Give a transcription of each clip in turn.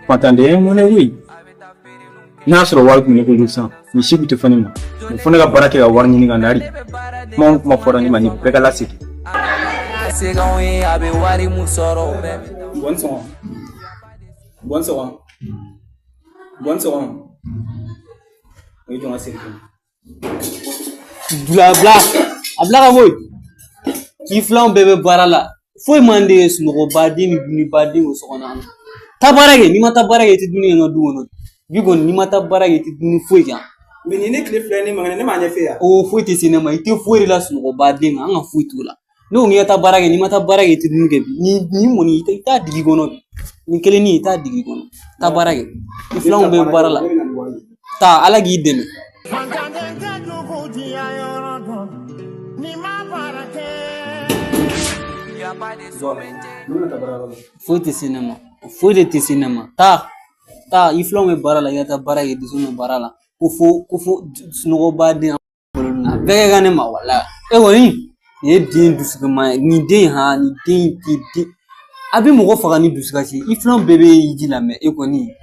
Fantanden ye mɔnɛ koyi. N'a sɔrɔ wari tun bɛ ne bolo sisan, nin si tun tɛ fɔ ne ma. Mais fo ne ka baara kɛ ka wari ɲini ka na de. Kuma o kuma fɔra ne ma, nin bɛɛ ka lasegin. Seganw ye a bɛ wari mun sɔrɔ o bɛɛ bɛ Bɔn sɔgɔma. Bɔn sɔgɔma. Bɔn sɔgɔma. O ye jɔn ka seri. Bila bila a bila ka bɔ yen. K'i filanw bɛɛ bɛ baara la, foyi man di ye. Sunɔgɔbaden ni dumunibaden o so kɔnɔ. Taa baara kɛ. N'i ma taa baara kɛ, i tɛ dumuni kɛ n ka du kɔnɔ bi kɔni. N'i ma taa baara kɛ, i tɛ dumuni foyi kɛ. Mais nin ne tile 2 ne ma, ne m'a ɲɛfɛ yan. O foyi tɛ se ne ma. I tɛ foyi de la. Sunɔgɔbaden kan, an ka foyi t'o la. Ne ko k'i ka taa baara kɛ. N'i ma taa baara kɛ, i tɛ dumuni kɛ bi. Nin kɔni, i t'a digi kɔnɔ bi. Nin kelennin, i t'a digi kɔnɔ. Taa baara kɛ, i filanw bɛ baara la. Taa, Ala k'i dɛmɛ. Fantanden tɛ dugu diya yɔrɔ dɔn ni ma baara kɛ. Foyi tɛ se ne ma, foyi de tɛ se ne ma. Taa, taa, i filanw bɛ baara la, i ka taa baara kɛ. Dusu bɛ baara la. Ko fo sunɔgɔbaden a bɛɛ ka kan ne ma. Wala e kɔni, nin ye den dusukuma ye. Nin den han, nin den in tɛ den, a bɛ mɔgɔ faga ni dusukasi. I filanw bɛɛ bɛ ji la, mɛ e kɔni.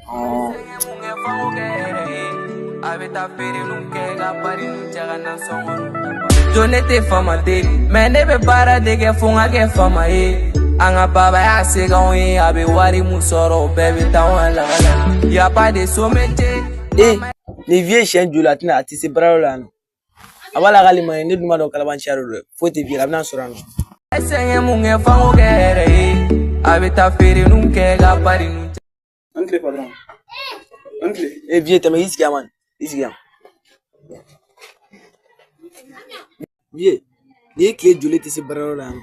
A bɛ taa feereliw kɛ ka bari cɛ ka nasɔngɔ jo. Ne tɛ faama de, mɛ ne bɛ baara de kɛ fo n ka kɛ faama ye. An ka baba y'a seganw ye, a bɛ wari mun sɔrɔ, o bɛɛ bɛ taa anw la. Y a pas de sot métier. E, nin vieux siɲɛ joli a tɛna a tɛ se baarayɔrɔ la yan nɔ. A b'a la k'ale ma ɲi. Ne dun b'a dɔn kalabanciya de don dɛ. Foyi tɛ vieux la, a bɛna sɔrɔ yan nɔ. Sɛgɛn mun kɛ fanko kɛ yɛrɛ ye, a bɛ taa feereliw kɛ ka bari. An tile, patron. An tile. E vieux, tɛmɛ, i sigi yan man, i sigi yan. Vieux, nin ye tile joli tɛ se baarayɔrɔ la yan nɔ.